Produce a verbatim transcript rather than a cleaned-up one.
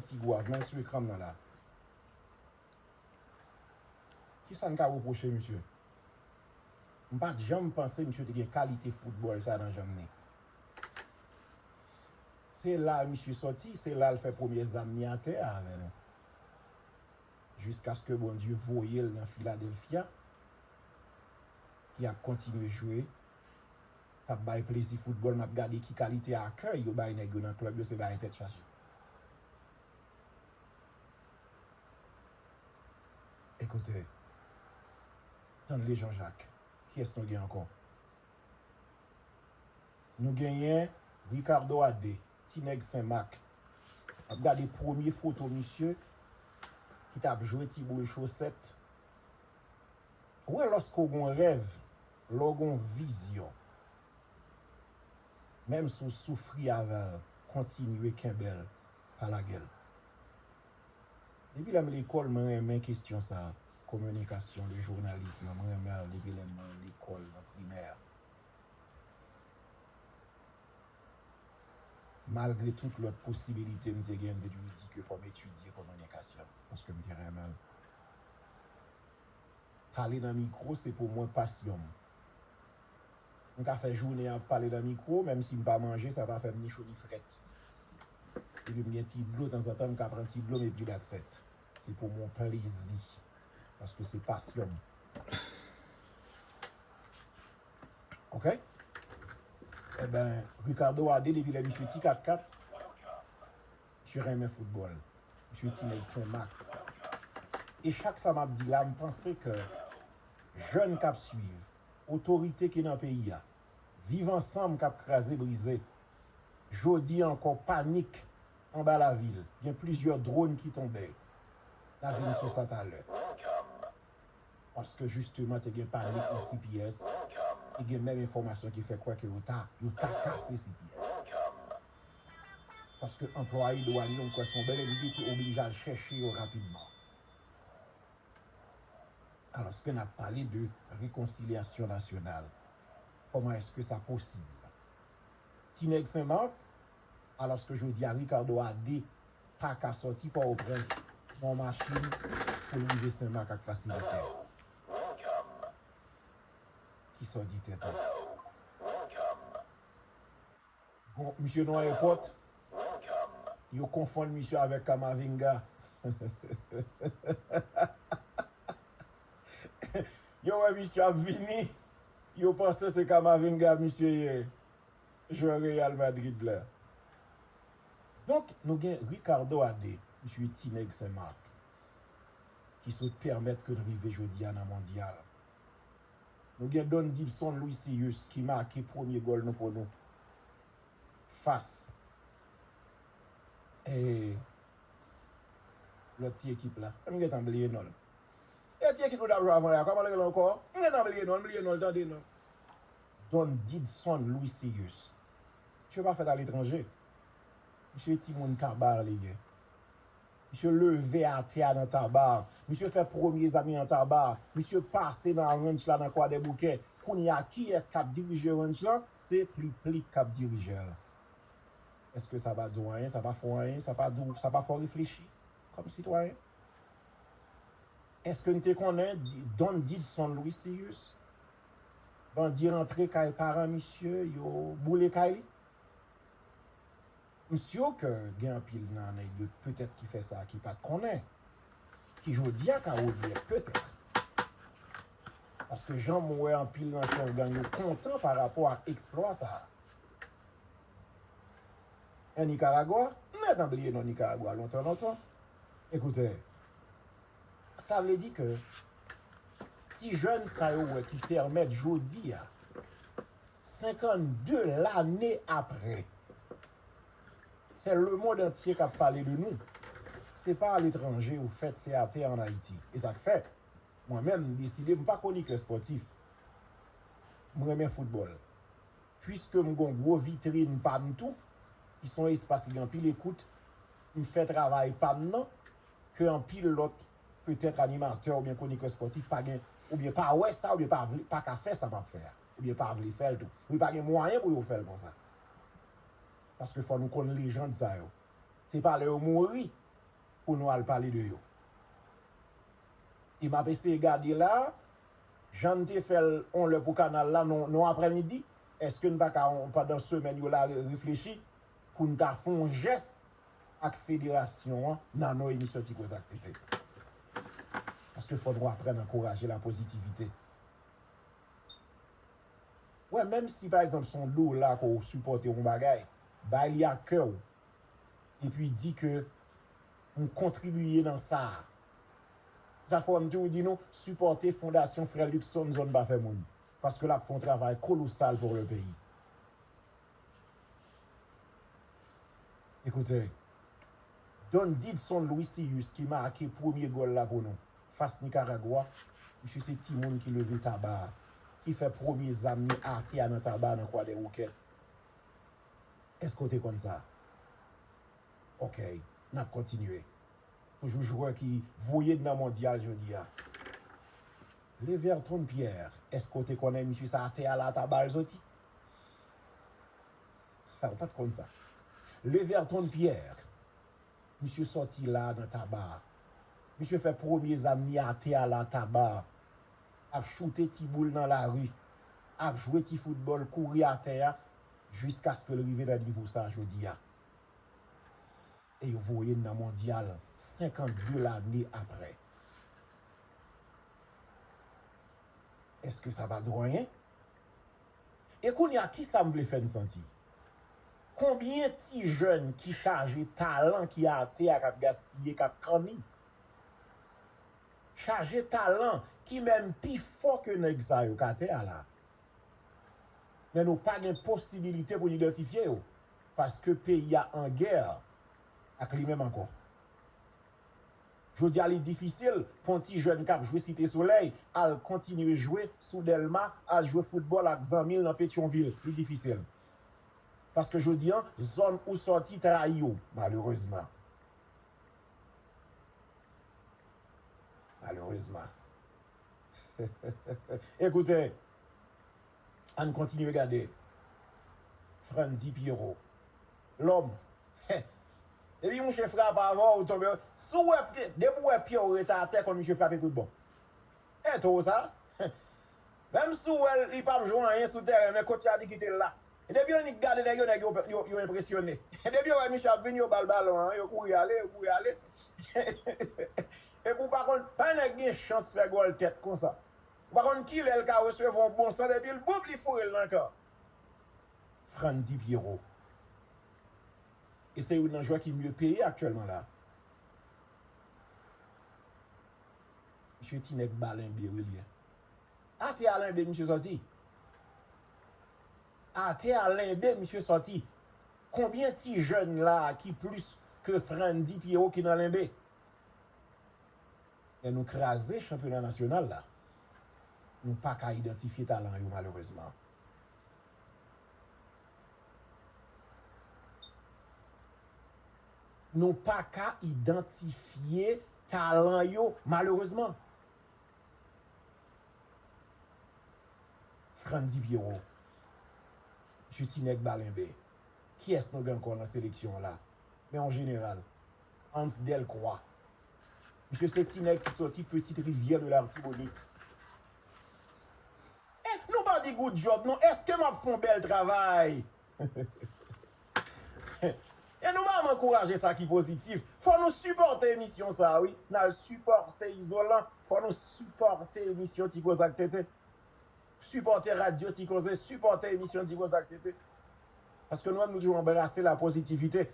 Tigwav, men sou ekran m nan la. Kisa n ka repwoche misye? M pa t janm panse misye te gen kalite foutbòl sa nan janm ni. Se la misye sòti, se la l fè premye zam ni atè a avè nou. Jiskaske Bondye voye l nan Filadelfya, ki ap kontinye jwe, k ap bay plezi foutbòl, m ap gade ki kalite akèy yo bay nèg yo nan klèb yo, se bagay tèt chaje. Ekoute, tann li Jean Jacques, kiyès nou gen ankò? Nou genyen Ricardo Adé, ti nèg Senmak. N ap gade premye foto misye ki t ap jwe ti boul chosèt. Ou wè lòske w gon rèv, lè w gon vizyon, menm si w soufri avè l, kontinye kenbe l, pa lage l. Depi lè m lekòl, mwen renmen kesyon sa, kominikasyon, le journalisme, mwen renmen l depi lè m lekòl nan primè. Malgre tout lòt posibilite m te gen, m te toujou di ke fò m etidye kominikasyon, paske m te renmen l. Pale nan mikwo, se pou mwen pasyon m. M ka fè jounen ap pale nan mikwo, menm si m pa manje, sa pa fè m ni cho ni frèt. Epi m gen ti dlo, tanzantan m ka pran ti dlo m, epi that's it. Se pou mwen plezi, paske se pasyon m. Oke? Eben, Ricardo Adé, depi lè misye ti katkat, misye renmen foutbòl. Misye ti nèg Senmak. E chak sa m ap di la, m panse ke jèn k ap swiv, otorite ki nan peyi a, Viv Ansanm k ap kraze brize, jodi a ankò panik anba lavil, gen plizyè dwòn ki tonbe. N a vin sou sa talè. Paske jisteman te gen panik nan C P S, e gen menm enfòmasyon ki fè kwè ke yo ta, yo ta kase C P S. Paske anplwaye dwàn yo, m kwè se yon bèl envite, oblije al chèche yo rapidman. Alòske n ap pale de rekonsilyasyon nasyonal, kòman èske sa posib? Ti nèg Senmak, alòske jodi a Ricardo Adé pa ka sòti Pòtoprens nan machin pou l rive Senmak ak fasilite. Kisa w di tèt ou? Bon, misye nan ayewopò, yo konfonn misye avèk Kamavinga. Yo wè misye ap vini, yo panse se Kamavinga misye ye, jwè Real Madrid la. Donk, nou gen Ricardo Adé, misye ti nèg Senmak, ki sot pèmèt ke n rive jodi a nan mondyal. Nou gen Don Didson Louisius ki make premye gòl nou pou nou. Fas. E lòt ti ekip la. M gentan bliye non l. E ti ekip nou t ap jwe avan la, kòman l rele ankò? M gentan bliye non l, m bliye non l, tande non. Don Didson Louisius. Misye pa fèt aletranje. Misye timoun Tabar li ye. Misye leve atè a nan Tabar. Misye fè premye zam li nan Tabar. Misye pase nan ranch la nan Kwadèboukè. Kounye a, kiyès k ap dirije ranch lan? Se Pli Pli k ap dirije l. Èske sa pa di w anyen? Sa pa fè w anyen? Sa pa di w, sa pa fè w reflechi kòm sitwayen? Èske n te konnen Don Didson Louisius? Bandi rantre kay paran misye, yo boule kay li? M si ke gen anpil nan nèg yo petèt ki fè sa ki pa t konnen, ki jodi a ka regrèt petèt. Paske jan m wè anpil nan chèf gang yo kontan pa rapò ak eksplwa sa a. An Nikaragwa, m gentan bliye non Nikaragwa lontan lontan. Ekoute, sa vle di ke ti jèn sa yo wè ki pèmèt jodi a, senkannde lane apre, se lemonn antye k ap pale de nou. Se pa aletranje ou fèt, se atè an Ayiti. E sa k fè, mwen menm, m deside, m pa kwonikè espòtif. M renmen foutbòl. Piske m gon gwo vitrin pa m tou, ki se yon espas ki gen anpil ekout, m fè travay pa m nan, ke anpil lòt, petèt animatè oubyen kwonikè espòtif, pa gen, oubyen pa wè sa, oubyen pa vle, pa ka fè sa m ap fè a, oubyen pa vle fè l tou, oubyen pa gen mwayen pou yo fè l konsa. Paske fò nou konn lejand sa yo. Se pa lè yo mouri, pou nou al pale de yo. E m ap eseye gade la, jan n te fè l yon lè pou kanal la, nan yon aprèmidi, èske n pa ka, pandan semèn yo la, re- reflechi pou n ta fè yon jès ak federasyon an nan non emisyon Ti Koze ak Tete? Paske fò nou aprann ankouraje lapozitivite. Wè, menm si, pa egzanp, se yon dola ke w sipòte yon bagay, bay li ak kè w, epi di ke m kontribiye nan sa a. Sa fè m toujou di nou, sipòte Fondasyon Frè Luckson Zòn Pa Fè Moun, paske l ap fè yon travay kolosal pou le peyi. Ekoute, Don Didson Louisius ki make premye gòl la pou nou fas Nikaragwa, misye se timoun ki leve Taba a, ki fè premye zam li atè a nan Taba a nan Kwadèboukè. Èske w te konn sa? Ok, n ap kontinye. Toujou jwè ki voye n nan mondyal jodi a. Leverton Pierre, èske w te konnen misye sa atè a la Taba l soti? Ou pa t konn sa. Leverton Pierre, misye sòti la nan Taba. Misye fè premye zam li atè a la Taba. Ap choute ti boul nan lari. Ap jwe ti foutbòl, kouri atè a, jiskaske l rive nan nivo sa jodi a. E yo voye n nan mondyal senkannde lane apre. Èske sa pa di w anyen? E kounye a, kisa m vle fè n santi? Konbyen ti jèn ki chaje talan ki atè a, k ap gaspiye, k ap kanni? Chaje talan ki menm pi fò ke nèg sa yo k atè a la. Men nou pa gen posibilite pou n idantifye yo, paske peyi a an gè ak li menm ankò. Jodi a, li difisil pou yon ti jèn k ap jwe Site Solèy al kontinye jwe sou Dèlma, al jwe foutbòl ak zanmi l nan Petyonvil. Li difisil. Paske jodi a, zòn ou sòti trayi w, malerezman. Malerezman. Ekoute, ann kontinye gade. Frandy Pierrot. Lòm. Depi mouche frape avè w, ou tonbe. Si w wè pye, depi w wè pye w rete atè, konn mouche frape kout bon. E twò sa. Menm si w wè l, li p ap jwe anyen sou teren, men kote a li kite l la. E depi w annik gade nèg yo, nèg yo, yo, yo enpresyone. E depi yo wè misye ap vini, yo ba l balon an, yo kouri ale, yo kouri ale. Epi w pa konn, pa nèg gen chans fè gòl tèt konsa. Ou pa konn kilè l ka resevwa yon bon sant, epi l boum, li foure l nan kan. Frandy Pierrot. E se youn nan jwè ki mye peye aktyèlman la. Misye ti nèg ba lenbe, wi, l ye. Atè a lenbe misye sòti. Atè a lenbe misye sòti. Konbyen ti jèn la ki plis ke Frandy Pierrot ki nan lenbe? Lè nou kraze chanpyona nasyonal la, nou pa ka idantifye talan yo, malerezman. Nou pa ka idantifye talan yo, malerezman. Frandy Pierrot, Ti Nèg Balenbe. Kiyès nou gen ankò nan seleksyon an la? Men an jeneral, Hans Delcroix. Misye se ti nèg ki sòti Petite Rivière de l'Artibonite. Eh, nou pa di good job, non. Èske m ap fè yon bèl travay? E nou pa ankouraje sa ki pozitif. Fò nou sipòte emisyon sa, wi. N al sipòte Izolan. Fò nou sipòte emisyon Ti Koze ak Tete. Sipòte radyo Ti Koze, sipòte emisyon Ti Koze ak Tete. Paske nou menm, nou toujou anbrase la pozitivite.